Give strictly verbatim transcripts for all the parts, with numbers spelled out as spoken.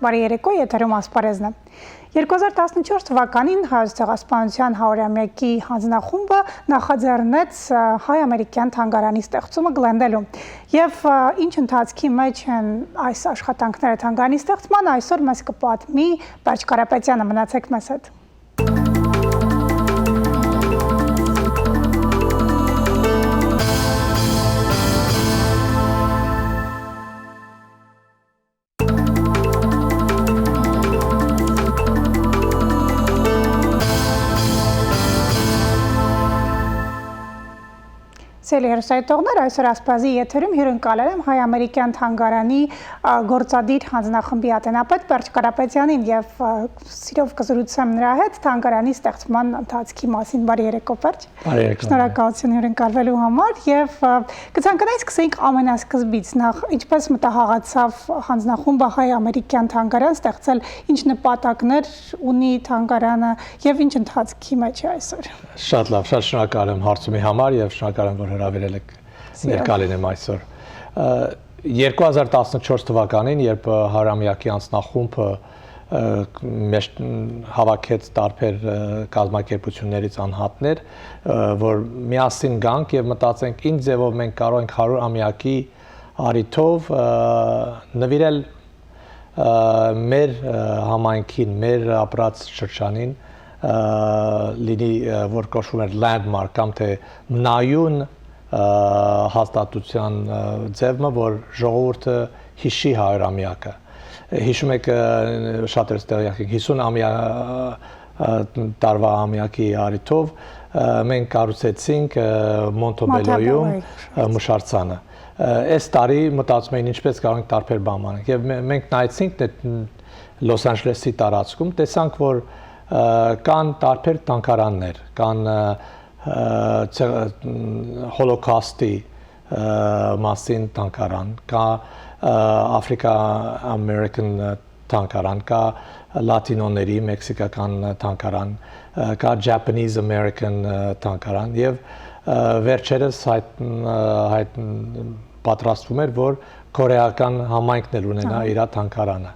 Բարի երեկո, եթերում Ասպարեզն է։ Երկու հազար տասնչորս թուականին Հայոց ցեղասպանութեան հարիւրամեակի հանձնախումբը նախաձեռնեց, ը, հայ-ամերիկեան թանգարանի ստեղծումը Գլենդելում։ Եւ, ը, ինչ ընթացքի մէջ են այս աշխատանքները թանգարանի ստեղծման, այսօր մեզ կը պատմի Պարչ Կարապետեանը։ Մնացեք մեզ հետ։ Սիրելի հեռուստայտողներ, այսօր Ասպարեզի եթերում հիւրընկալել եմ հայ-ամերիկեան թանգարանի, ա, գործադիր հանձնախմբի ատենապետ Պարչ Կարապետեանին եւ, ա, սիրով կը զրուցեմ նրա հետ թանգարանի ստեղծման ընթացքի մասին։ Բարի երեկո, Պարչ։ Բարի երեկո։ Շնորհակալութիւն հիւրընկալուելու համար եւ, ա, կցանկանայի սկսենք ամենասկզբից։ Նախ, ինչպես մտահղացաւ հանձնախումբը հայ-ամերիկեան թանգարան ստեղծել, ինչ նպատակներ ունի թանգարանը եւ ինչ ընթացքի մէջ է այսօր։ Շատ լավ, շատ շնորհակալ եմ հարցումի համար եւ շնորհակալ եմ, որ հրավիրել եք ներկայ լինեմ այսօր։ Ը, երկու հազար տասնչորս թուականին, երբ, ը, հարիւրամեակի անձնախումբը, ը, մէջ, մ, հավաքեց տարբեր, ը, կազմակերպութիւններից անհատներ, ը, որ միասին գանք եւ մտածենք, ինչ ձեւով մենք կարող ենք հարիւրամեակի առիթով, ը, նուիրել, ը, մեր, ը, համայնքին, մեր ապրած շրջանին, ը, լինի, ը, որ կոչվում էր landmark կամ թէ մնայուն, ը, հաստատութեան, ը, ձեւ մը, որ ժողովուրդը յիշի հարիւրամեակը։ Հիշում եք, ը, շատերս տեղյակ ենք, հիսուն ամեա-, ը, տարուայ ամեակի առիթով, ը, մենք կառուցեցինք, ը, Մոնթոբելոյում, Մոնթոբելոյ, ը, մշարձանը։ Ը, այս տարի մտածում էին ինչպես կարող ենք տարբեր բան անենք։ Եւ մե-, մենք նայեցինք դե, Լոս Անջելեսի տարածքում, տեսանք, որ, ը, կան տարբեր թանգարաններ, կան, ը, ը, ցե-, մ, Հոլոքոստի, ը, մասին թանգարան, կա, ը, Africa American թանգարան, կա լաթինոների, մեքսիքական թանգարան, ը, կա Japanese American, ը, թանգարան եւ, ը, վերջերս հայտ-, ը, հայտ-, պատրաստվում էր, որ կորեական համայնքն էլ ունենայ Ահա։ իր թանգարանը։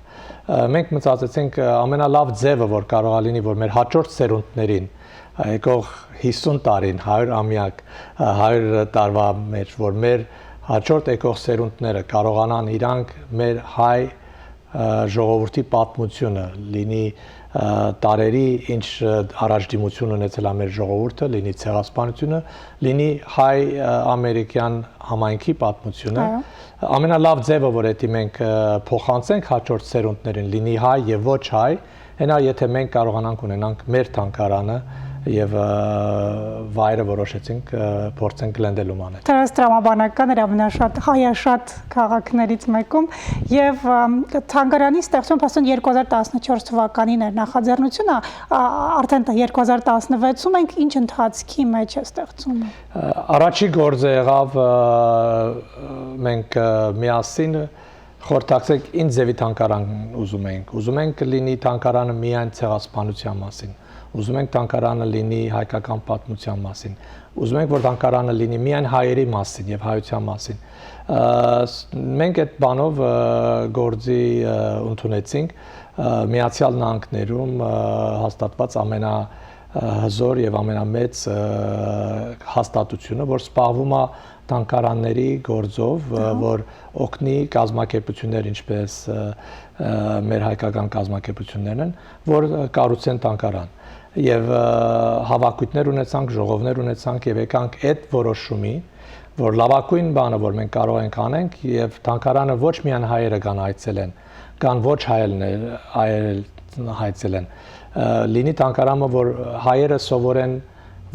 Ը, մենք մտածեցինք, ը, ամենալաւ ձեւը, որ կարող է լինի, որ մեր հաջորդ սերունդներին, ը, եկող հիսուն տարին, հարիւր ամեակ, ը, հարիւր տարուայ մէջ, որ մեր հաջորդ եկող սերունդները կարողանան իրանք մեր հայ, ը, ժողովրդի պատմությունը, լինի, ը, տարերի ինչ, ը, առաջադիմություն ունեցել ա մեր ժողովուրդը, լինի ցեղասպանությունը, լինի հայ, ը, ամերիկեան համայնքի պատմությունը։ Այո։ Ամենալաւ ձեւը, որ էդի մենք, ը, փոխանցենք հաջորդ սերունդներին, լինի հայ եւ ոչ հայ, հենա եթե մենք կարողանանք ունենանք մեր թանգարանը եւ, ը, վայրը որոշեցինք, ը, փորձենք Գլենդելում անել։ Դեռ տրամաբանական էր ամենաշատ, հայաշատ քաղաքներից մէկում եւ, ըմ, թանգարանի ստեղծումը, փաստորեն, երկու հազար տասնչորս թուականին էր նախաձեռնությունը, ա, արդեն տ-, երկու հազար տասնվեցում ենք, ինչ ընթացքի մէջ է ստեղծումը։ Ը, առաջի գործը եղաւ, ը, մենք, ը, միասին խորհրդակցենք ինչ ձեւի թանգարան ուզում ենք։ Ուզում ենք լինի թանգարանը միայն ցեղասպանության մասին։ Ուզում ենք թանգարանը լինի հայկական պատմության մասին։ Ուզում ենք, որ թանգարանը լինի միայն հայերի մասին եւ հայության մասին։ Ը, ս-, մենք այդ բանով, ը, գործի, ը, ընդունեցինք, ը, Միացյալ Նահանգներում, ը, հաստատուած ամենա, ը, հզոր եւ ամենամեծ, ը, հաստատությունը, որ զբաղվում է թանգարանների գործով, ը, Ահա։ որ օգնի կազմակերպություններ, ինչպես, ը, ը, մեր հայկական կազմակերպություններն են, որ, ը, կառուցեն թանգարան։ Եւ, ը, հավաքույթներ ունեցանք, ժողովներ ունեցանք եւ եկանք այդ որոշումի, որ լավագույն բանը, որ մենք կարող ենք անենք, եւ թանգարանը ոչ միայն հայերը կան այցելեն, կան ոչ հայերն է-, հայերն այցելեն, ը, լինի թանգարանը, որ հայերը սովորեն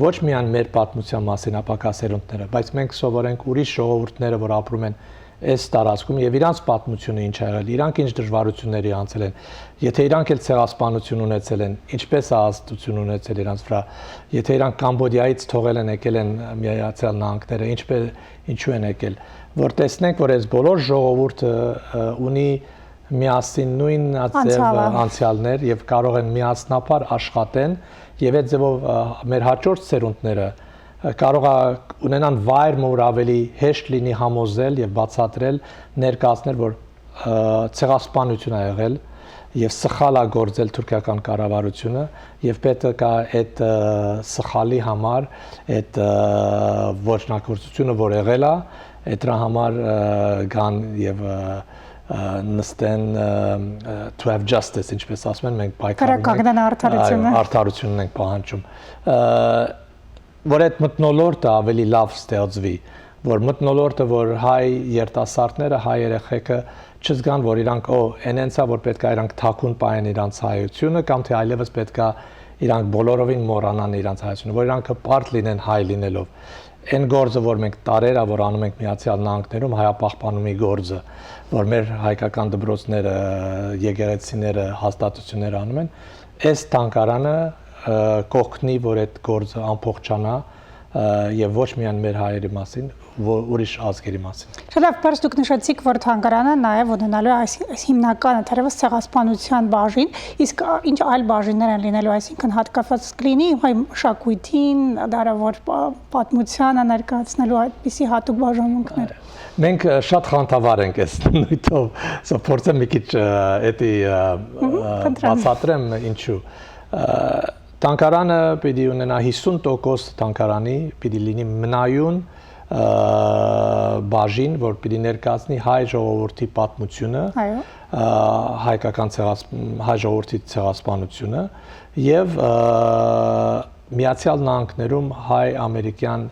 ոչ միայն մեր պատմության մասին, ապագա սերունդները, բայց մենք սովորենք ուրիշ ժողովուրդները, որ ապրում են այս տարածքում, եւ իրանց պատմությունը ինչ ա եղել, իրանք ինչ դժվարությունների անցել են, եթե իրանք էլ ցեղասպանություն ունեցել են, ինչպես է ազդեցություն ունեցել իրանց վրա, եթե իրանք Կամբոդիայից թողել են, եկել են Միացյալ Նահանգները, ինչպե-, ինչու են եկել, որ տեսնենք, որ այս բոլոր ժողովուրդը, ը, ունի միասին նոյն ձեւ Անցյալը։ անցյալներ եւ կարող են միասնաբար աշխատեն եւ այդ ձեւով, ը, մեր հաջորդ սերունդները, ը, կարող ա ունենան վայր մը, ուր ավելի հեշտ լինի համոզել եւ բացատրել, ներկայացնել, որ, ը, ցեղասպանություն ա եղել, Եւ սխալ ա գործել թուրքական կառավարութիւնը, եւ պետք է այդ, ը, սխալի համար, այդ, ը, ոչնագործութիւնը, որ եղել ա, այդ դրան համար, ը, կան եւ, ը, ը, նստեն, ը, ը, to have justice, ինչպես ասում են, մենք պայքարում ենք, Կրակակնեն արդարությունը։ Այո, արդարությունն ենք պահանջում։ Ը, որ այդ մթնոլորտը ավելի լավ ստեղծուի, որ մթնոլորտը, որ հայ երիտասարդները, հայ երեխեքը չզգան, որ իրանք, օ, էնենց ա, որ պետք է իրանք թաքուն պահեն իրանց հայությունը, կամ թէ այլեւս պետք է իրանք բոլորովին մոռանան իրանց հայությունը, որ իրանք հպարտ լինեն հայ լինելով։ Այն գործը, որ մենք տարեր ա, որ անում ենք Միացյալ Նահանգներում, հայապահպանումի գործը, որ մեր հայկական դպրոցները, եկեղեցիները, հաստատությունները անում են, այս թանգարանը, ը, կօգնի, որ այդ գործը ամբողջանա, ը, եւ ոչ միայն մեր հայերի մասին, որ ուրիշ ազգերի մասին։ Շատ լավ, պարզ դուք նշեցիք, որ թանգարանը նաեւ ունենալու է այս, այս հիմնականը, թերեւս ցեղասպանության բաժին, իսկ, ա, ինչ այլ բաժիններ են լինելու, այսինքն հատկացված կլինի հայ մշակույթին, դարավոր պա-, պատմությանը ներկայացնելու այդպիսի հատուկ բաժանմունքներ։ Մենք, ը, շատ խանդավառ ենք այս նյութով, so փորձեմ մի քիչ, ը, էդի, ը, Մհմ, ը, խնդրեմ։ Բացատրեմ ինչու։ Ը, թանգարանը պիտի ունենա հիսուն տոկոս թանգարանի, պիտի լինի մնայուն, ը, բաժին, որ պիտի ներկայացնի հայ ժողովրդի պատմությունը, Այո։ ը, հայկական ցեղաս-, հայ ժողովրդի ցեղասպանությունը եւ, ը, Միացյալ Նահանգներում հայ-ամերիկյան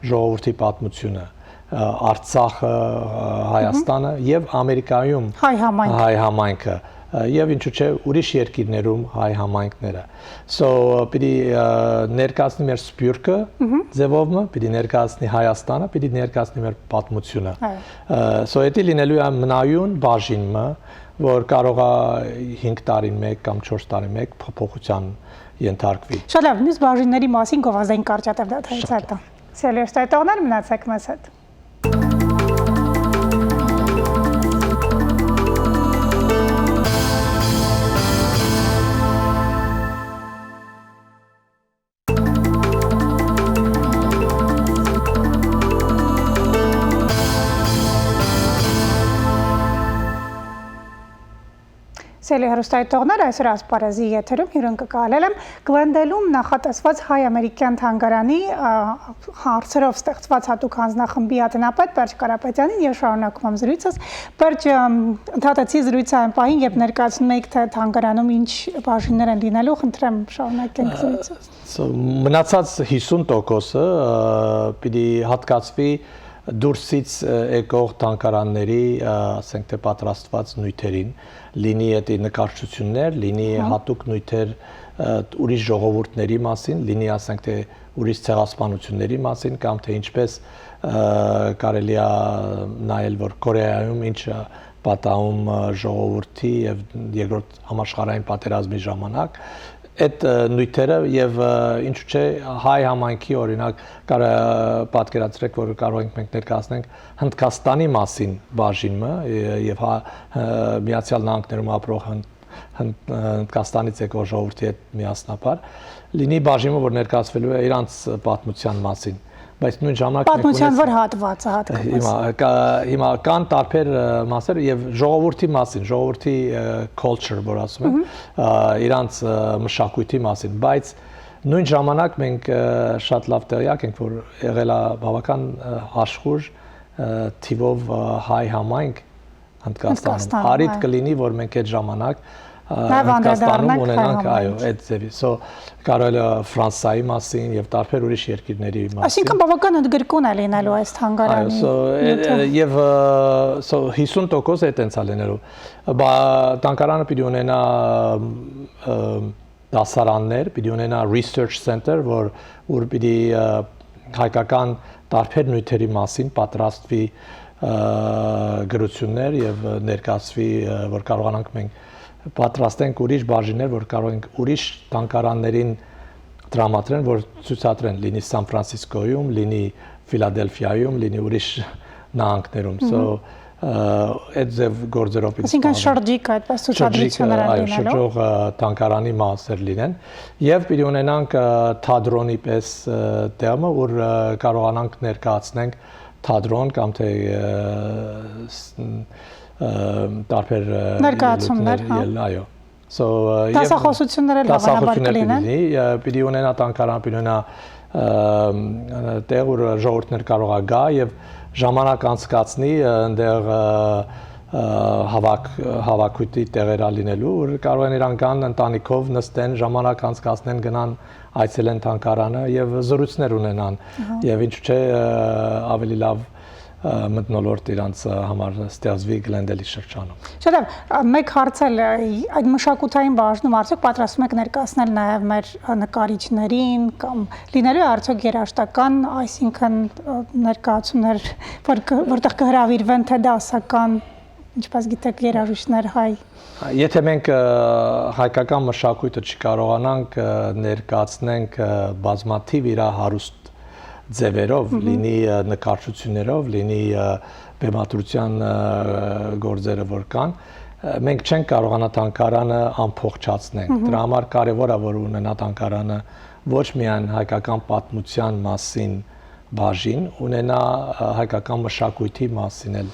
ժողովրդի պատմությունը, ը, Արցախը, ը, Հայաստանը Մհմ։ Եւ Ամերիկայում Հայ համայնք։ Հայ համայնքը, ը, եւ ինչու՞ չէ, ուրիշ երկիրներում հայ համայնքները։ So, ը, պիտի, ը, ներկայացնի մեր սփիւռքը Մհմ։ Ձևով մը, պիտի ներկայացնի Հայաստանը, պիտի ներկայացնի մեր պատմությունը։ Այո։ Ը, so, էդի լինելու է մնայուն բաժին մը, որ կարող է հինգ տարին մէկ կամ չորս տարին մէկ փոփոխության ենթարկուի։ Շատ լավ, մյուս բաժինների մասին գովազդային կարճատև դատայից Շատ արտա։ Սիրելի հեռուստայտողներ, մնացեք մեզ հետ։ Սիրելի հեռուստայտողներ, այսօր ասպարեզի եթերում հյուրընկալել եմ Գլենդելում նախատեսված հայ-ամերիկյան թանգարանի, ա, հարցերով ստեղծված հատուկ հանձնախմբի ատենապետ Պերճ Կարապետյանին եւ շարունակում եմ զրույցս։ Պերճ, ըմ, ընդհատեցի զրույցը այն պահին, երբ ներկայացնում էիք, թե թանգարանում ինչ բաժիններ են լինելու, խնդրեմ, շարունակենք զրույցը։ So, մնացած հիսուն տոկոսը, ը, պիտի հատկացուի դուրսից, ը, եկող թանգարանների, ը, ասենք թե պատրաստված նիւթերին, լինի էդի նկարչություններ, լինի Հա։ հատուկ նիւթեր, ը, ուրիշ ժողովուրդների մասին, լինի, ասենք թե ուրիշ ցեղասպանությունների մասին, կամ թե ինչպես, ը, կարելի է նայել, որ Կորեայում ինչ, ը, պատահում, ը, ժողովուրդի եւ երկրորդ համաշխարհային պատերազմի ժամանակ, այդ, ը, նիւթերը եւ, ը, ինչու՞ չէ, հայ համայնքի, օրինակ, կարա-, պատկերացրեք, որ կարող ենք մենք ներկայացնենք Հնդկաստանի մասին բաժին մը, ը, եւ հա-, ը, Միացյալ Նահանգներում ապրող հն-, հն-, ը, Հնդկաստանից եկող ժողովրդի հետ միասնաբար, լինի բաժինը, որ ներկայացվելու է իրանց պատմության մասին, բայց նույն ժամանակ մենք Պատմության ունես-, որ հատվածը հատկապես։ Հիմա, կա-, հիմա կան տարբեր, ը, մասեր եւ ժողովրդի մասին, ժողովրդի, ը, culture, որ ասում են, Մհմ։ ը, իրանց, ը, մշակույթի մասին, բայց նույն ժամանակ մենք, ը, շատ լավ տեղյակ ենք, որ եղել է բավական, ը, աշխուժ, ը, թիվով, ը, հայ համայնք Հնդկաստանում։ Հնդկաստանում, Արիտ այո։ կլինի, որ մենք այդ ժամանակ, ը, Նաեւ Հնդկաստանում անդրադառնանք հայ ունենանք, այո, համայնքի։ այդ ձևի։ So, կարելի է Ֆրանսայի մասին եւ տարբեր ուրիշ երկիրների մասին։ Այսինքն բավական ընդգրկուն է լինելու այս Այո, թանգարանի so, ը, նյութը։ ը, եւ, ը, so, հիսուն տոկոս է տենց ա լինելու։ Բա, թանգարանը պիտի ունենա, ը, դասարաններ, պիտի ունենա research center, որ, որ պիտի, ը, հայկական տարբեր նիւթերի մասին պատրաստվի, ը, գրություններ եւ ներկայացվի, ը, որ կարողանանք մենք պատրաստենք ուրիշ բաժիններ, որ կարող ենք ուրիշ թանգարաններին տրամադրեն, որ ցուցադրեն, լինի Սան Ֆրանցիսկոյում, լինի Ֆիլադելֆիայում, լինի ուրիշ նահանգներում։ So, Մհմ։ ը, այդ ձև գործերով պիտի Այսինքն զբաղվենք։ շրջիկ այդպես Շրջիկ, ցուցադրություններ ը, են այո, լինելու։ շրջող, ը, թանգարանի մասեր լինեն։ Եվ պիտի ունենանք, ը, թատրոնի պես, ը, տեղ մը, ուր, ը, կարողանանք ներկայացնենք թատրոն կամ թե, ը, ս-, ը, տարբեր, ը, Ներկայացումներ, ելույթներ, հա։ ել-, այո։ So, ը, եւ Դասախոսություններ էլ հավանաբար դասախոսություններ կլինեն։ Պիտի լինի, ը, պիտի ունենայ թանգարան, պիտի ունենայ, ը, տեղ, ուր ժողովուրդներ կարող ա գայ եւ ժամանակ անցկացնի, ը, այնտեղ, ը, ը, հավաք-, հավաքույթի տեղեր ա լինելու, ուր կարող են իրանք գան ընտանիքով նստեն, ժամանակ անցկացնեն, գնան այցելեն թանգարանը եւ զրույցներ ունենան։ Ահա։ Եւ ինչու՞ չէ, ը, ավելի լավ, ը, մթնոլորտ իրանց, ը, համար ստեղծուի Գլենդելի շրջանում։ Շատ լավ, ա, մեկ հարց էլ, ը, այդ մշակութային բաժնում արդյոք պատրաստում եք ներկայացնել նաեւ մեր, ը, նկարիչներին կամ լինելու է արդյոք երաժշտական, այսինքն, ը, ներկայացումներ, որ կը-, որտեղ կհրաւիրվեն թե դասական, ինչպես գիտեք, երաժիշտներ հայ։ Եթե մենք, ը, հայկական մշակոյթը չի կարողանանք, ը, ներկայացնենք, ը, բազմաթիւ իրա հարուստ ձեւերով, Մհմ։ Լինի, ը, նկարչություններով, լինի, ը, բեմադրության, ը, գործերը որ կան, ը, մենք չենք կարողանա թանգարանը ամբողջացնենք։ Մհմ։ Դրա համար կարեւոր է, որ ունենայ թանգարանը ոչ միայն հայկական պատմության մասին բաժին, ունենայ, ը, հայկական մշակոյթի մասին էլ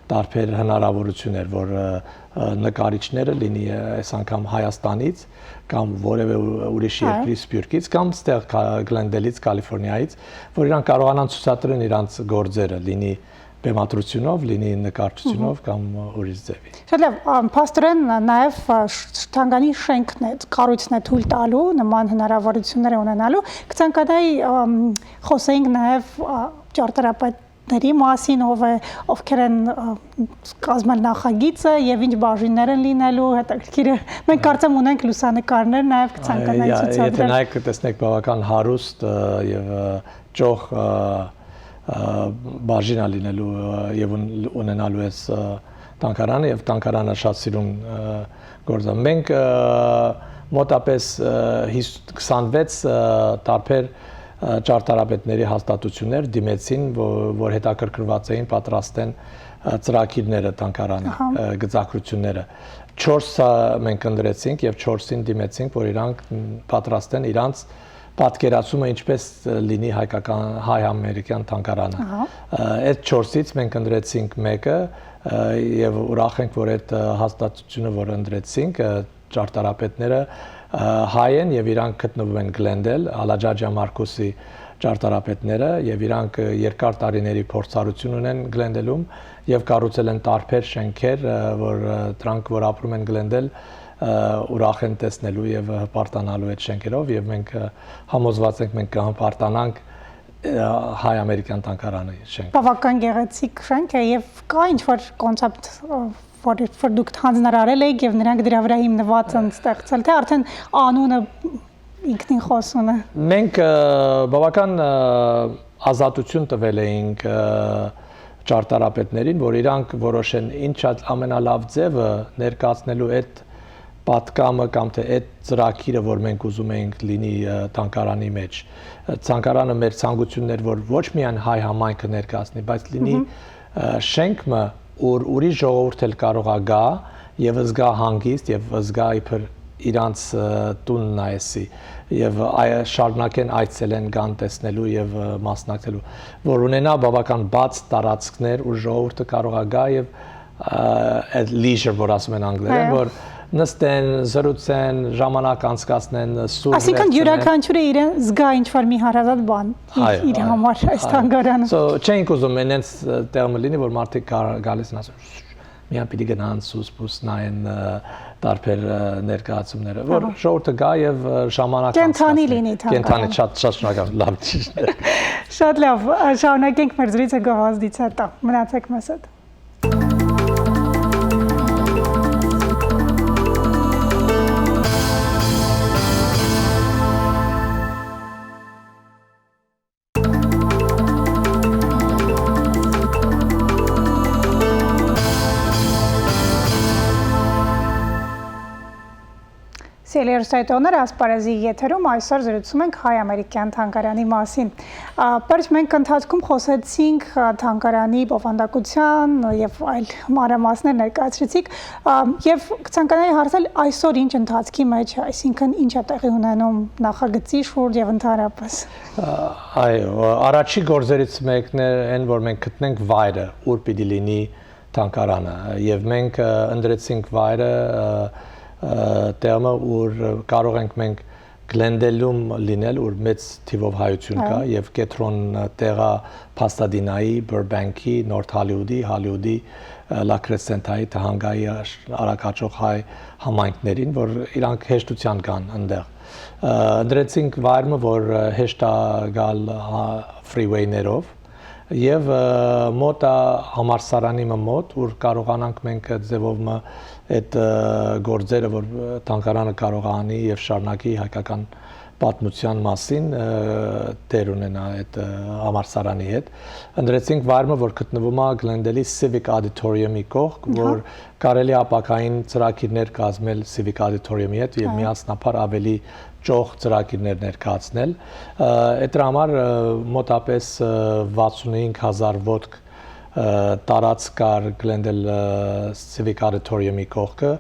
տարբեր հնարաւորություններ, որ, ը, ը, նկարիչները լինի, ը, այս անգամ Հայաստանից կամ որեւէ ու-, ուրիշ Այո։ Երկրի, Սփիւռքից կամ ստեղ Կա-, Գլենդելից, Կալիֆոռնիայից, որ իրանք կարողանան ցուցադրեն իրանց գործերը, լինի բեմադրությունով, լինի նկարչությունով Մհմ։ Կամ, ը, ուրիշ ձևի։ Շատ լավ, ա, փաստորեն, ա, նաև, ա, շ-, թանգանի շենքն է, կառույցն է թույլ տալու նման հնարավորությունները ունենալու։ Կցանկանայի, ամ, խոսեինք նաև, ա, ճարտարապետների մասին, ով է, ովքեր են, ա, կազմել նախագիծը և ինչ բաժիններ են լինելու, հետաքրքիր է։ Մենք կարծեմ ունենք լուսանկարներ նաև կցանկանայի Այ, ա, եթե ցուցադրել։ Նայեք, կտեսնեք բավական հարուստ, ը, և, ը, ճոխ, ը, ը, բաժին ա լինելու, ը, ևուն-, ունենալու ես, ը, թանգարանը, և թանգարանը շատ սիրուն, ը, գործ է։ Մենք, ը, մոտապես, ը, հիս-, քսանվեց, ը, տարբեր, ը, ճարտարապետների հաստատություններ դիմեցին, ո-, որ հետաքրքրված էին պատրաստեն, ը, ծրագիրները թանգարանի, Ահա։ Ը, գծագրությունները։ Չորս, ը, մենք ընտրեցինք և չորսին դիմեցինք, որ իրանք, մ, պատրաստեն իրանց պատկերացումը ինչպես, ը, լինի հայկական, հայ-ամերիկյան թանգարանը։ Ահա։ Ը, այդ չորսից մենք ընտրեցինք մեկը, ը, և ուրախ ենք, որ այդ, ը, հաստատությունը, որ ընտրեցինք, ը, ճարտարապետները, ը, հայ են և իրանք գտնվում են Գլենդել, Ալաջաջա Մարկուսի ճարտարապետները, և իրանք, ը, երկար տարիների փորձառություն ունեն Գլենդելում և կառուցել են տարբեր շենքեր, ը, որ, ը, դրանք, որ ապրում են Գլենդել, ը, ուրախ են տեսնելու և հպարտանալու այդ շենքերով, և մենք, ը, համոզված ենք, մենք կհպարտանանք, ը, հայ-ամերիկյան թանգարանի շենք։ Բավական գեղեցիկ շենք է և կա ինչ-որ կոնցեպտ, ը, որ, որ դուք հանձնարարել եք և նրանք դրա վրա հիմնված են ստեղծել, թե արդեն անունը ինքնին խոսուն է։ Մենք, ը, բավական, ը, ազատություն տվել էինք, ը, ճարտարապետներին, որ իրանք որոշեն ինչ ա ամենալավ ձևը ներկայացնելու այդ պատկամը կամ թե այդ ծրագիրը, որ մենք ուզում էինք լինի, ը, թանգարանի մեջ։ Ը, թանգարանը մեր ցանկությունն էր, որ ոչ միայն հայ համայնքը ներկայացնի, բայց լինի, Մհմ։ Ը, շենք մը, ուր ուրիշ ժողովուրդ էլ կարող ա գայ և զգայ հանգիստ և զգայ իբր իրանց, ը, տունն ա էսի, և այ-, շարունակեն այցելեն, գան տեսնելու և, ը, մասնակցելու, որ ունենայ բավական բաց տարածքներ, ուր ժողովուրդը կարող ա գայ և, ը, այդ leisure, որ ասում են անգլերեն, Այո։ Որ նստեն, զրուցեն, ժամանակ անցկացնեն, սուր Այսինքն վերցնեն։ Յուրաքանչյուրը իրեն զգայ ինչ-որ մի հարազատ բան իր, Այո, իր այո, համար այս այո։ Թանգարանը։ So, չենք ուզում, այնենց, ը, տեղ մը լինի, որ մարդիկ գա-, գալիս են, ասում, «Միան պիտի գնան, սուս-պուս նայեն, ը, տարբեր, ը, ներկայացումները», որ Ահա։ Ժողովուրդը գայ և, ը, ժամանակ Կենդանի անցկացնի։ Լինի թանգարան։ Կենդանի, շատ, շատ շնորհակալ, լավ ճիշտ է։ Շատ լավ, ը, շարունակենք մեր զրույցը գովազդից հետո։ Մնացեք մեզ հետ։ Սիրելի հեռուստայտողներ, Ասպարեզի եթերում այսօր զրուցում ենք հայ-ամերիկյան թանգարանի մասին։ Ա, Պերճ, մենք ընթացքում խոսեցինք, ա, թանգարանի բովանդակության և այլ մանրամասներ ներկայացրեցիք, ա, և կցանկանայի հարցնել այսօր ինչ ընթացքի մեջ է, այսինքն ինչ է տեղի ունենում նախագծի շուրջ և ընդհանրապես։ Ա, այո, առաջի գործերից մեկն է այն, որ մենք գտնենք վայրը, ուր պիտի լինի թանգարանը, և մենք, ը, ընտրեցինք վայրը, ը, Ը, տեղ մը, ուր կարող ենք մենք Գլենդելում լինել, ուր մեծ թիվով հայություն կայ, Այո։ Եւ կեդրոն, ը, տեղա Փաստադինայի, Բըրբենքի, Նորթ Հալիուդի, Հալիուդի, ը, Լա Քրեսենթայի, Թահանգայի աշ-, արագ աճող հայ համայնքներին, որ իրանք հեշտութեան կան այնտեղ։ Ը, ընտրեցինք վայր մը, որ, ը, հեշտ ա գալ, հա, ֆրիվեյներով, եւ, ը, մոտ ա համալսարանի մը մոտ, ուր կարողանանք մենք այդ ձևով մը այդ, ը, գործերը, որ, ը, թանգարանը կարող անի եւ շարունակի հայկական պատմութեան մասին, ը, դեր ունենայ այդ, ը, համալսարանի հետ։ Ընտրեցինք վայր մը, որ գտնվում ա Գլենդելի Civic Auditorium-ի կողք, Ահա։ Որ կարելի ա ապագային ծրագիրներ կազմել Civic Auditorium-ի հետ եւ Այո։ Միասնաբար ավելի ճոխ ծրագիրներ ներկայացնել։ Ը, այդ դրա համար, ը, մոտապես, ը, վաթսունհինգ հազար ոտք, ը, տարած կար Գլենդել, ը, Civic Auditorium-ի կողքը։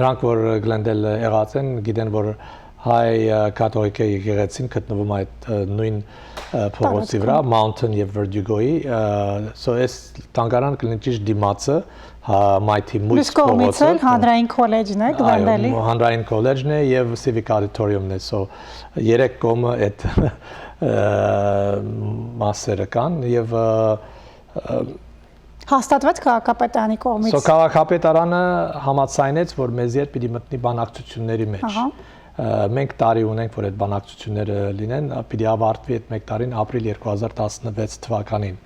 Նրանք, որ Գլենդել եղած են, գիտեն, որ հայ, ը, կաթողիկէ եկեղեցին գտնվում է այդ, ը, նոյն, ը, փողոցի Տարածքում։ Վրա, Mountain եւ Verdugo-ի, ը, so այս թանգարան կլինի ճիշտ դիմացը, հա, Մայթի մյուս Մյուս կողմից կողմից է, էլ հանրային քոլեջն է, այո, Գլենդելի։ Հանրային քոլեջն է եւ Civic Auditorium-ն է, so երեք կողմը այդ, ը, մասերը կան եւ, ը, ը, Հաստատվեց քաղաքապետարանի կողմից։ So քաղաքապետարանը համաձայնեց, որ մեզի հետ պիտի մտնի բանակցությունների մեջ։ Ահա։ Ը, մենք տարի ունենք, որ այդ բանակցությունները լինեն, ա, պիտի ավարտվի այդ մեկ տարին ապրիլ երկու հազար տասնվեց թվականին։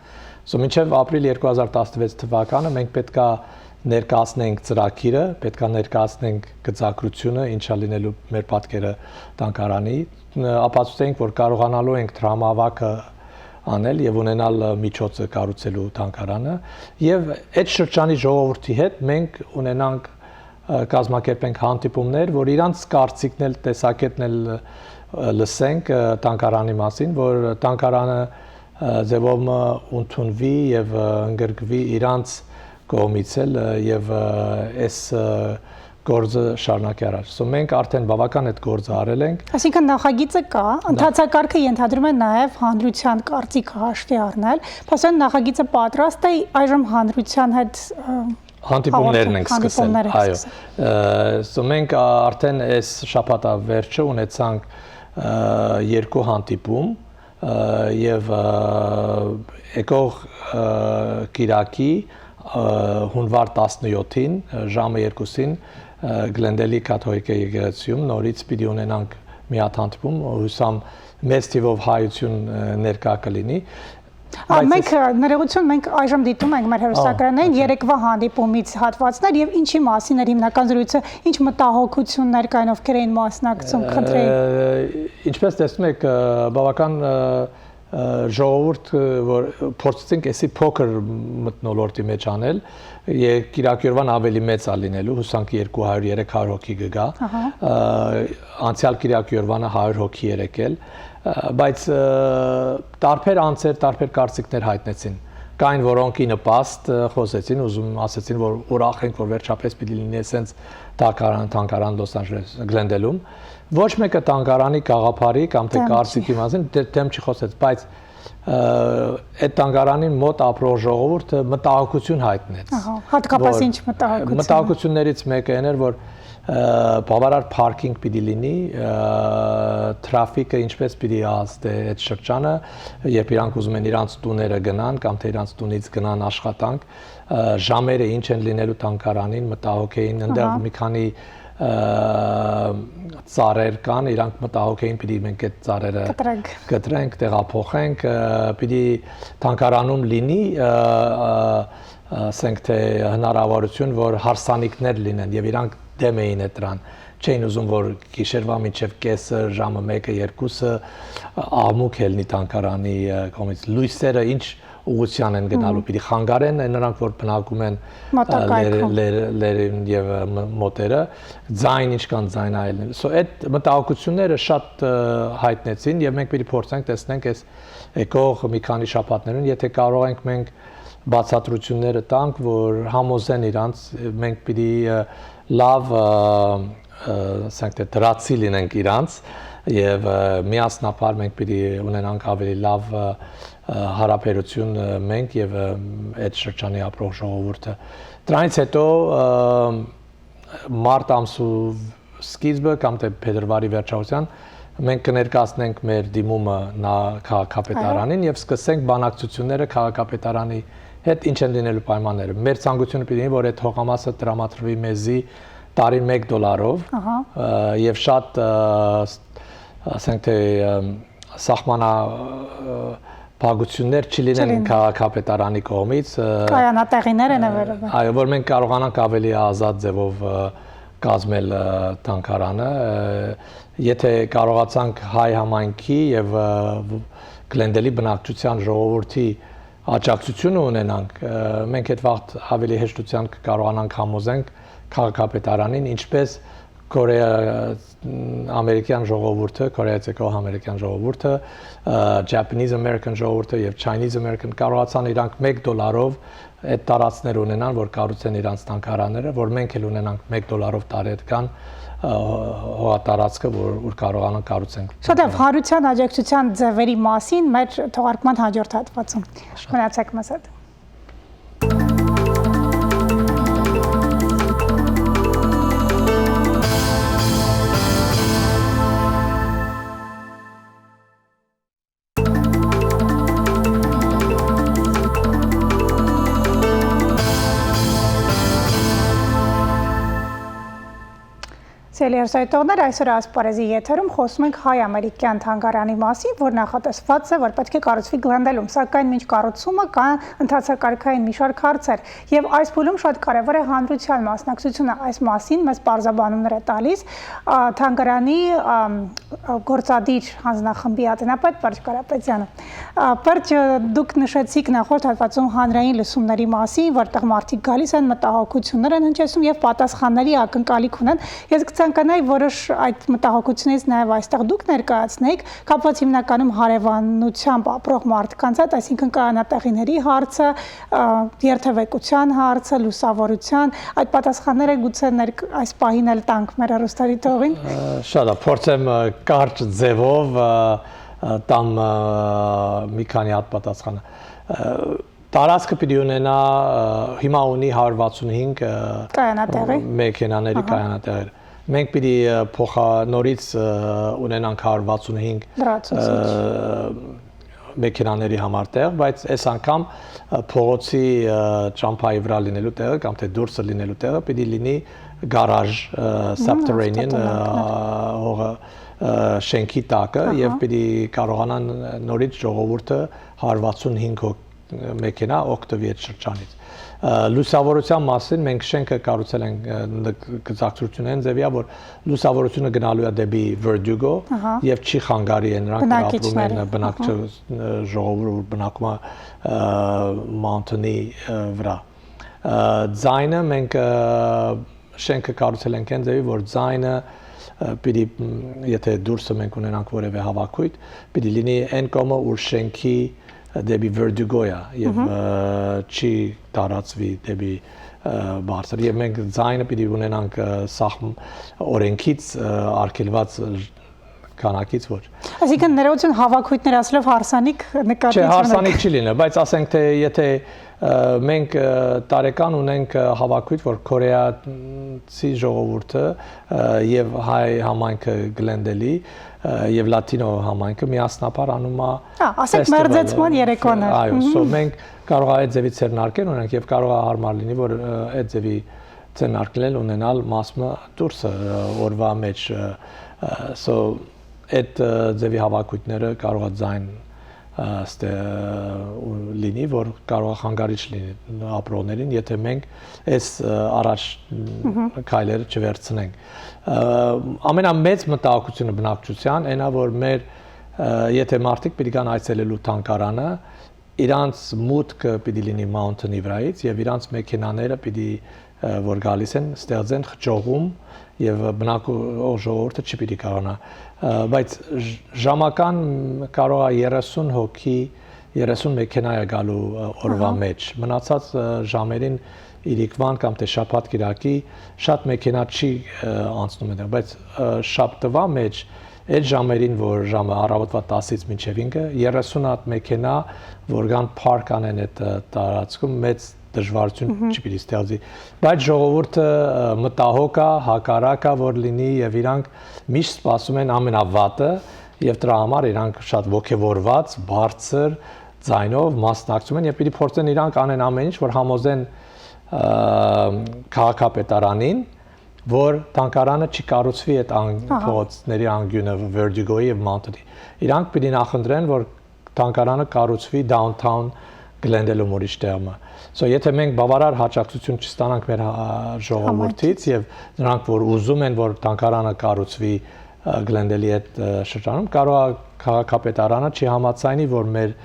So մինչեւ ապրիլ երկու հազար տասնվեց թվականը մենք պետք ա ներկայացնենք ծրագիրը, պետք ա ներկայացնենք գծագրությունը, ինչա լինելու մեր պատկերը թանգարանի, ը, ապացուցենք, որ կարողանալու ենք դրամավակը անել եւ ունենալ, ը, միջոցը կառուցելու թանգարանը, եւ այդ շրջանի ժողովրդի հետ մենք ունենանք, ը, կազմակերպենք հանդիպումներ, որ իրանց կարծիքն էլ, տեսակետն էլ, ը, լսենք, ը, թանգարանի մասին, որ թանգարանը, ը, ձևով մը ընդունուի եւ, ը, ընդգրկուի իրանց կողմից էլ, ը, եւ, ը, այս, ը, գործը շարունակի առաջ։ So մենք արդեն բաւական այդ գործը արել ենք։ Այսինքն նախագիծը կա, Նա- ընթացակարգը ենթադրում է նաեւ հանրութեան կարծիքը հաշվի առնել։ Փաստորեն նախագիծը պատրաստ է, այժմ հանրութեան հետ, ը, Հանդիպումներն հաղորդում, ենք սկսել, հանդիպումներ ենք այո։ սկսել։ Ը, so մենք արդեն այս շաբաթավերջը ունեցանք, ը, երկու հանդիպում, ը, եւ, ը, եկող, ը, կիրակի, ը, հունուար տասնյոթին, ը, ժամը երկուսին, ը, Գլենդելի կաթողիկէ եկեղեցիում նորից պիտի ունենանք մի հատ հանդիպում, հուսամ մեծ թիվով հայություն, ը, ներկայ կլինի։ Ա, Բայց մենք, ես ը, ներողություն, մենք այժմ դիտում ենք մեր հեռուստակայանին Ա, օքեյ։ Երեկվա հանդիպումից հատվածներ եւ ինչի մասին էր հիմնական զրույցը, ինչ մտահոգություններ կային, ովքեր էին մասնակցում, խնդրեին։ Ը, ինչպես տեսնում եք, ը, բավական, ը, ը, ժողովուրդ, ը, որ փորձեցինք էսի փոքր մթնոլորտի մեջ անել, ե-, կիրակի օրվան ավելի մեծ ա լինելու, հուսանք երկու հարյուր երեք հարյուր հոգի կգա։ Ահա։ Ը, անցյալ կիրակի օրվանը հարյուր հոգի էր եկել, ը, բայց, ը, տարբեր անձեր տարբեր կարծիքներ հայտնեցին։ Կային, որոնք ի նպաստ, ը, խօսեցին, ուզում ասեցին, որ ուրախ ենք, որ վերջապես պիտի լինի սենց թանգարան, թանգարան Լոս Անջելես, Գլենդելում։ Ոչ մեկը թանգարանի գաղափարի կամ թե Դեմ չի։ Կարծիքի մասին դե-, դեմ չի խոսեց, բայց, ը, այդ թանգարանին մոտ ապրող ժողովուրդը մտահոգություն հայտնեց, Ահա, հատկապես որ ինչ մտահոգություն։ Մտահոգություններից մեկը այն էր, որ, ը, բավարար parking պիտի լինի, ը, traffic-ը ինչպես պիտի ազդե այդ շրջանը, երբ իրանք ուզում են իրանց տուները գնան կամ թե իրանց տունից գնան աշխատանք, ը, ժամերը ինչ են լինելու թանգարանին, մտահոգ էին, այնտեղ Ահա։ Մի քանի, ը, ծառեր կան, իրանք մտահոգ էին, պիտի մենք այդ ծառերը Կտրենք։ Կտրենք, տեղափոխենք, ը, պիտի թանգարանում լինի, ը, ը, ը, ասենք թե հնարավորություն, որ հարսանիքներ լինեն, եւ իրանք դեմ էին այդ դրան, չէին ուզում, որ գիշերվա մինչեւ կեսը, ժամը մեկը, երկուսը, ը, աղմուկ ելնի թանգարանի, ը, կողմից, լույսերը ինչ ուղղության են գնալու, Մհմ։ Պիտի խանգարեն, ը, նրանք, որ բնակում են, ը, Մոտակայքում։ Լեր-, լեր-, լերին եւ, ը, մ-, մոտերը, ձայն, ինչքան ձայնայել են։ So, այդ մտահոգությունները շատ, ը, հայտնեցին, եւ մենք պիտի փորձենք, տեսնենք, այս եկող մի քանի շաբաթներուն, եթե կարող ենք մենք բացատրությունները տանք, որ համոզեն իրանց, մենք պիտի, ը, լավ, ը, ը, ասենք թե դրացի լինենք իրանց, եւ, ը, միասնաբար մենք պիտի ունենանք ավելի լավ, ը, ը, հարաբերություն, ը, մենք եւ, ը, այդ շրջանի ապրող ժողովուրդը։ Դրանից հետո, ը, մարտ ամսու Սկիզբը կամ թէ փետրուարի վերջաւորութեան մենք կը ներկայացնենք մեր դիմումը նախ քաղաքապետարանին եւ սկսենք բանակցութիւնները քաղաքապետարանի հետ, ինչ են լինելու պայմանները։ Մեր ցանկութիւնը պիտի լինի, որ այդ հողամասը տրամադրուի մեզի տարին մէկ դոլարով, ը, եւ շատ, ը, ս-, ասենք թէ, ը, սահմանա-, ը, փակութիւններ չի լինեն քաղաքապետարանի կողմից, ը, կայանատեղիներ են, ը, այո, որ մենք կարողանանք ավելի ազատ ձեւով, ը, կազմել, ը, թանգարանը, ը, եթե կարողացանք հայ համայնքի եւ, ը, Գլենդելի բնակչության ժողովրդի աջակցությունը ունենանք, ը, մենք այդ վաղ ավելի հեշտութեան կը կարողանանք համոզենք քաղաքապետարանին, ինչպես Կորեա, ը, ամերիկյան ժողովուրդը, Կորեայից եկող ամերիկյան ժողովուրդը, ը, Japanese American ժողովուրդը եւ Chinese American կարողացան իրանք մէկ դոլարով այդ տարածքները ունենան, որ կառուցեն իրանց թանգարանները, որ մենք էլ ունենանք մէկ դոլարով տարեկան, ը, հողատարածքը, որ, որ կարողանանք կառուցենք։ Շատեւ, հանրութեան աջակցութեան ձեւերի մասին մեր թողարկման հաջորդ հատվածում։ Մնացեք մեզ հետ։ Սիրելի հեռուստադիտողներ, այսօր Ասպարեզի եթերում խոսում ենք հայ-ամերիկյան թանգարանի մասին, որ նախատեսված է, որ պէտք է կառուցուի Գլենդելում, սակայն մինչ կառուցումը կան ընթացակարգային մի շարք հարցեր, եւ այս փուլում շատ կարեւոր է հանրութեան մասնակցությունը այս մասին, մեզ պարզաբանումներ է տալիս, ա, թանգարանի, ամ, գործադիր հանձնախմբի ատենապետ Պերճ Կարապետյանը։ Ա, Պերճ, դուք նշեցիք նախորդ հատվածում հանրային լսումների մասին, որտեղ մարդիկ գալիս են, մտահոգություններ են հնչեցնում եւ պատասխանների ակնկալիք ունեն։ Ես կցանկանայի որոշ այդ մտահոգությունից նաեւ այստեղ դուք ներկայացնեիք, կապված հիմնականում հարեւանությամբ ապրող մարդկանց հետ, այսինքն՝ կայանատեղիների հարցը, ա, երթեւեկության հարցը, լուսաւորության, այդ պատասխանները գուցե ներկ-, այս պահին էլ տանք մեր հեռուստադիտողին։ Ը, շատ է, փորձեմ, ը, կարճ ձևով, ը, ը, տամ, ը, մի քանի հատ պատասխանը։ Ը, տարածքը պիտի ունենա, ը, հիմա ունի հարիւր վաթսուն հինգ, ը, կայանատեղի։ Մեքենաների Ահա։ Կայանատեղեր։ Մենք պիտի, ը, փոխա-, նորից, ը, ունենանք հարիւր վաթսուն հինգ, Լրացուցիչ։ Ը, մեքենաների համար տեղ, բայց այս անգամ, ը, փողոցի, ը, ճամբայի վրայ լինելու տեղը կամ թէ դուրսը լինելու տեղը պիտի լինի գարաժ, ը, Մհմ, subterranean, ը, հողը, ը, շենքի տակը Ահա։ Եւ պիտի կարողանան նորից ժողովուրդը հարիւր վաթսուն հինգ հոգ-, մեքենա օգտուի այդ շրջանից։ Ը, լուսաւորության մասին մենք շենքը կառուցել ենք, ը, ն-, գծակցութիւնէն ձեւեա, որ լուսաւորությունը գնալու է դեպի Verdugo Ահա։ Եւ չի խանգարի այն, նրանք որ ապրում են Բնակիչները, բնակչը, ը, ժողովուրդը, որ բնակում է, ը, Mountain-ի, ը, վրայ։ Ը, ձայնը մենք, ը, շենքը կառուցել ենք այն ձևի, որ ձայնը, ը, պիտի, մ, եթե դուրսը մենք ունենանք որևէ հավաքույթ, պիտի լինի այն կողմը, ուր շենքի դեպի Verdugo-յա եւ, Մհմ։ Ը, չի տարածվի դեպի, ը, բարձր։ Եւ մենք ձայնը պիտի ունենանք, ը, սահմ-, օրենքից, ը, արգելված քանակից ոչ։ Այսինքն՝ ներողություն, հավաքույթներ ասելով հարսանիք նկատի Չէ, չունեք։ Հարսանիք չի լինել, բայց ասենք թէ եթե, ը, մենք, ը, տարեկան ունենք, ը, հավաքույթ, որ կորեացի ժողովուրդը, ը, եւ հայ համայնքը Գլենդելի, ը, եւ լաթինո համայնքը միասնաբար անում ա Հա, ասենք, festival, մերձեցման ը, երեկոներ։ Այո, Մհմ։ So մենք կարող ա այդ ձևի ձեռնարկեր ունենք եւ կարող ա հարմար լինի, որ, ը, այդ ձևի ձեռնարկներ ունենալ մաս մը դուրսը, ը, օրվա մեջ, ը, ը, so այդ, ը, ձևի հավաքույթները կարող ա ձայն, ը, ստե-, ը, ու լինի, որ կարող ա խանգարիչ լինի ապրողներին, եթե մենք այս, ը, առաջ Մհմ։ Քայլերը չվերցնենք։ Ը, ամենամեծ մտահոգությունը բնակչության այն ա, որ մեր, ը, եթե մարդիկ պիտի գան այցելելու թանգարանը, իրանց մուտքը պիտի լինի Mountain-ի վրայից եւ իրանց մեքենաները պիտի, ը, որ գալիս են, ստեղծեն խճողում եւ բնակող ժողովուրդը չի պիտի կարողանա։ Ը, բայց ժ-, ժամական կարող ա երեսուն հոգի, երեսուն մեքենայ ա գալու, ը, օրվա Ահա։ Մեջ։ Մնացած, ը, ժամերին իրիկվան կամ թէ շաբաթ կիրակի շատ մեքենա չի, ը, անցնում այնտեղ, բայց, ը, շաբթուայ մեջ այդ ժամերին, որ ժամը առավոտվա տասից մինչեւ ինքը, երեսուն հատ մեքենա, որ կան park անեն այդ, ը, տարածքում, մեծ դժուարութիւն Մհմ։ չի պիտի ստեղծի։ Բայց ժողովուրդը, ը, մտահոգ է, հակառակ է, որ լինի, եւ իրանք միշտ սպասում են ամենավատը, եւ դրա համար իրանք շատ ոգեւորված, բարձր ձայնով մասնակցում են, եւ պիտի փորձեն իրանք անեն ամեն ինչ, որ համոզեն, ը, քաղաքապետարանին, որ թանգարանը չի կառուցուի այդ ան-, Ահա։ փողոցների անկիւնը, Verdugo-ի եւ Mountain-ի։ Իրանք պիտի նախընտրեն, որ թանգարանը կառուցուի downtown Glendale-ում ուրիշ տեղ մը։ So, եթե մենք բավարար հաճակցութիւն չստանանք մեր հա-, ժողովուրդից Համայնքից։ Եւ նրանք, որ ուզում են, որ թանգարանը կառուցուի, ը, Glendale-ի այդ, ը, շրջանում, կարող է քաղաքապետարանը չի համաձայնի, որ մեր,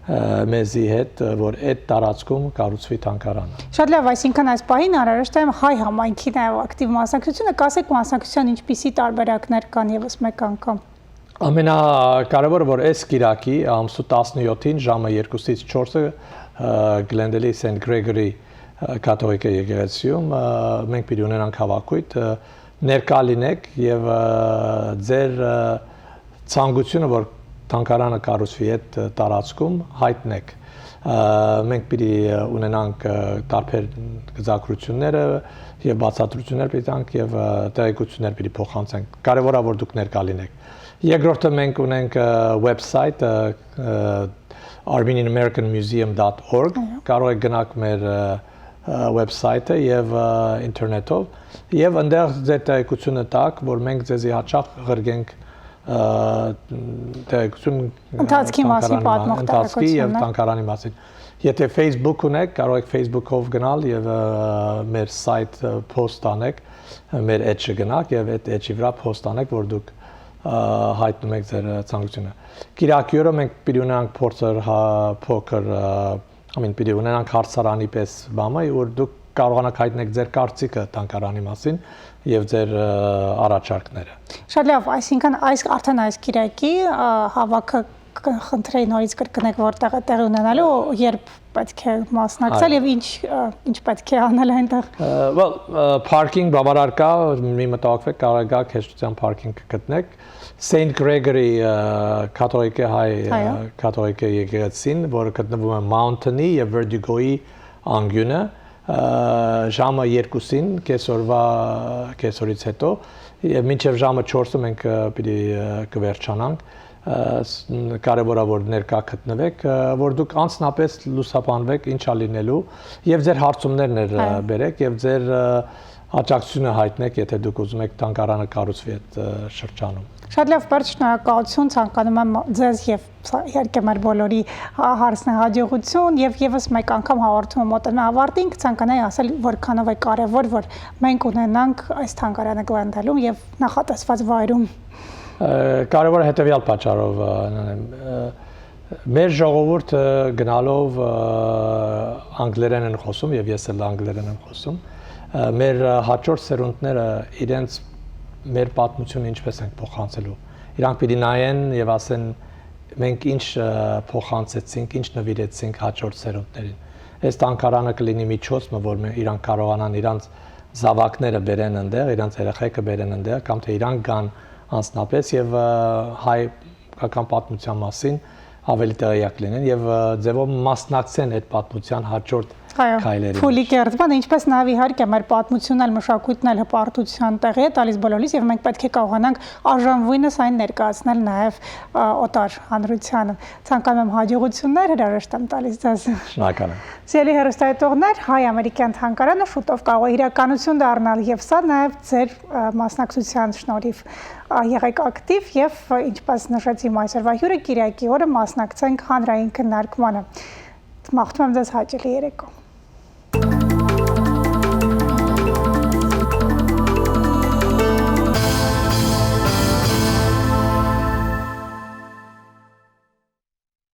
ը, մեզի հետ, ը, որ այդ տարածքում կառուցուի թանգարանը։ Շատ լավ, այսինքն այս պահին անհրաժեշտ է հայ համայնքի նաեւ ակտիվ մասնակցությունը, կասեք, մասնակցության ինչպիսի տարբերակներ կան եւս մեկ անգամ։ Ամենակարեւորը, որ այս կիրակի, ամսու տասնեթին, ժամը երկուսից չորսը, ը, Glendale-ի Saint Gregory, ը, կաթողիկե եկեղեցիում, ը, մենք պիտի ունենանք հավաքոյթ, ը, ներկայ լինեք եւ, ը, ձեր, ը, ցանկությունը, որ թանգարանը կառուցուի այդ, ը, տարածքում, յայտնեք։ Ը, մենք պիտի, ը, ունենանք, ը, տարբեր գծագրությունները եւ բացատրություններ պիտի տանք եւ, ը, տեղեկություններ պիտի փոխանցենք։ Կարեւոր է, որ դուք ներկայ լինեք։ Երկրորդը, մենք ունենք, ը, website, ը, ը, Armenian American Museum dot org։ Այո։ Կարող եք գնաք մեր, ը, ը, website-ը եւ, ը, ինտերնետով, եւ այնտեղ ձեր տեղեկությունը տաք, որ մենք ձեզի հաճախ ղրկենք, ը, տեղեկություն, ը, Ընթացքի մասին թանգարանի մա-, պատմող ընթացքի եւ տեղեկություններ։ Թանգարանի մասին։ Եթե Facebook ունեք, կարող եք Facebook-ով գնալ եւ, ը, մեր site, ը, post անեք, մեր edge-ը գնաք եւ այդ edge-ի վրա post անեք, որ դուք, ը, հայտնում եք ձեր, ը, ցանկությունը։ Կիրակի օրը մենք պիտի ունենանք փորձեր, հա, փոքր, ը, I mean, պիտի ունենանք հարցարանի պես բամը, որ դուք կարողանաք հայտնեք ձեր կարծիքը թանգարանի մասին եւ ձեր, ը, առաջարկները։ Շատ լավ, այսինքն այս, արդեն այս կիրակի, ը, հավաքը կխնդրեի նորից կրկնեք, որտեղ է տեղի ունենալու, երբ պետք է մասնակցել Այո։ Եւ ինչ, ը, ինչ պետք է անել այնտեղ։ Ը, well, ը, parking բավարար կա, մի մտահոգվեք, կարող եք գալ, հեշտությամբ parking կգտնեք։ Saint Gregory, ը, կաթողիկե հայ, ը, Այո։ Կաթողիկե եկեղեցին, որը գտնվում է Mountain-ի եւ Verdugo-ի անկիւնը, ը, ժամը երկուսին, կեսօրվա, կեսօրից հետո, եւ մինչեւ ժամը չորսը մենք, ը, պիտի, ը, կվերջանանք։ Ը, ս-, կարեւոր է, որ ներկայ գտնվեք, ը, որ դուք անձնապես լուսաբանվեք ինչ ա լինելու, եւ ձեր հարցումներն ը, Այո։ Բերեք, եւ ձեր, ը, աջակցությունը հայտնեք, եթե դուք ուզում եք թանգարանը կառուցուի այդ, ը, շրջանում։ Շատ լավ, Պարտ, շնորհակալություն, ցանկանում եմ ձեզ եւ սա, իհարկե, մեր բոլորի, ա, հարցնահաջողություն, եւ եւս մեկ անգամ հաղորդումը մոտենա ավարտին, կցանկանայի ասել, որքանով է կարեւոր, որ մենք ունենանք այս թանգարանը Glendale-ում եւ նախատեսված վայրում։ Ը, կարևորը հետեւյալ պատճառով, ը, անեմ, ը, մեր ժողովուրդը գնալով, ը, անգլերեն են խոսում, եւ ես էլ անգլերեն եմ խոսում, ը, մեր, ը, հաջորդ սերունդները իրենց մեր պատմությունը ինչպես ենք փոխանցելու։ Իրանք պիտի նայեն եւ ասեն, մենք ինչ, ը, փոխանցեցինք, ինչ նվիրեցինք հաջորդ սերունդներին։ Այս թանգարանը կլինի միջոց մը, որ մե-, իրանք կարողանան իրանց զաւակները բերեն այնտեղ, իրանց երեխեքը բերեն այնտեղ, կամ թէ իրանք գան անձնապես եւ, ը, հայ հայկական պատմության մասին ավելի տեղյակ լինեն եւ, ը, ձեւով մասնակցեն այդ պատմության հաջորդ Այո, քայլերին փուլի մեջ։ Կերտման, ինչպես նաեւ, իհարկե, մեր պատմությունն էլ, մշակույթն էլ հպարտության տեղի է տալիս բոլորիս, եւ մենք պետք է կարողանանք արժանվույնս այն ներկայացնել նաեւ, ը, օտար հանրությանը։ Ցանկանում եմ հաջողություններ, հրաժեշտ եմ տալիս ձեզ։ Շնորհակալ եմ։ Սիրելի հեռուստայտողներ, հայ-ամերիկյան թանգարանը շուտով կարող է իրականություն դառնալ, եւ սա նաեւ ձեր, ը, մասնակցության շնորհիվ, ը, եղեք ակտիվ, եւ, ը, ինչպես նշեցի, այսօրվա հյուրը Կիրակի օրը մասնակցենք հանրային քննարկմանը։ Մաղթում եմ ձեզ հաճելի երեկո։